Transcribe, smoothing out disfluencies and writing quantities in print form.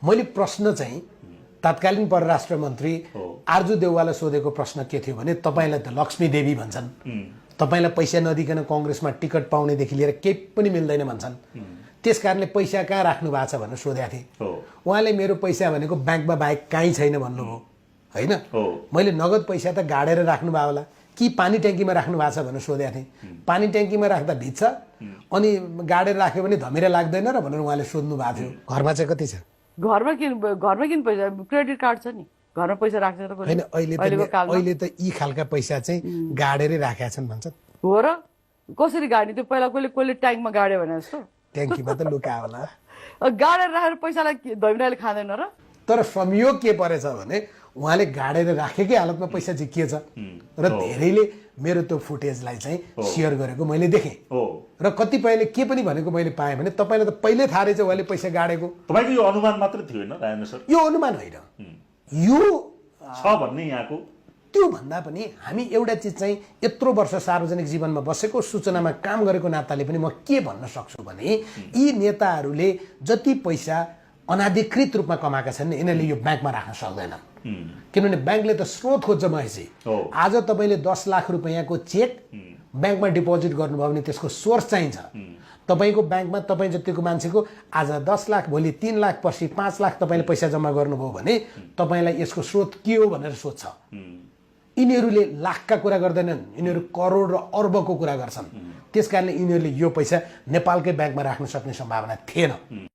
मैले प्रश्न चाहिँ तत्कालीन परराष्ट्र मन्त्री आर्जु देउवालाई सोधेको प्रश्न के थियो भने तपाईलाई त लक्ष्मी देवी भन्छन्, तपाईलाई पैसा नदिकन कांग्रेसमा टिकट पाउनेदेखि लिएर केही पनि मिल्दैन भन्छन्, त्यसकारणले पैसा कहाँ राख्नु भएको छ भनेर सोधेको थिएँ। उहाँले मेरो पैसा भनेको ब्याङ्कमा बाहेक कहीँ छैन भन्नुभयो हैन। मैले नगद पैसा त गाडेर राख्नु भयो होला कि पानी ट्याङ्कीमा राख्नु भएको छ भनेर सोधेको थिएँ। पानी ट्याङ्कीमा राख्दा भिज्छ अनि गाडेर राख्यो भने धमिरा लाग्दैन र भनेर उहाँले सोध्नु भएको थियो। घरमा चाहिँ कति छ? घरमा किन पैसा? क्रेडिट कार्ड छ नि, घरमा पैसा राख्छ र हैन। अहिले त यी खालका पैसा चाहिँ गाडेरै राखेका छन् भन्छन्। हो र? कसरी गाड्ने त्यो? पहिला कसले ट्याङ्कमा गाड्यो भने जस्तो ट्याङ्कीमा त लुका होला। गाडेर राखेर पैसालाई धमिराले खाँदैन र? तर संयोग के परेछ भने उहाँले गाडेर राखेकै हालतमा पैसा झिकिएछ र धेरैले मेरो त्यो फुटेजलाई चाहिँ सेयर गरेको मैले देखेँ र कतिपयले के पनि भनेको मैले पाएँ भने तपाईलाई त पहिल्यै थाहा रहेछ उहाँले पैसा गाडेको। तपाईको यो अनुमान मात्र थियो हैन राजेन्द्र सर? यो अनुमान होइन, यो छ भन्ने यहाँको। त्यो भन्दा पनि हामी एउटा चिज चाहिँ यत्रो वर्ष सार्वजनिक जीवनमा बसेको सूचनामा काम गरेको नाताले पनि म के भन्न सक्छु भने यी नेताहरूले जति पैसा अनाधिकृत रूपमा कमाएका छन् यिनीहरूले यो ब्याङ्कमा राख्न सक्दैनन्, किनभने ब्याङ्कले त स्रोत खोज्छ। महेशजी, आज तपाईँले 10 लाख रुपैयाँको चेक ब्याङ्कमा डिपोजिट गर्नुभयो भने त्यसको सोर्स चाहिन्छ। तपाईँको ब्याङ्कमा तपाईँ जतिको मान्छेको आज 10 लाख, भोलि 3 लाख, पर्सि 5 लाख तपाईँले पैसा जम्मा गर्नुभयो भने तपाईँलाई यसको स्रोत के हो भनेर सोध्छ। यिनीहरूले लाखका कुरा गर्दैनन्, यिनीहरू करोड र अर्बको कुरा गर्छन्। त्यसकारणले यिनीहरूले यो पैसा नेपालकै ब्याङ्कमा राख्न सक्ने सम्भावना थिएन।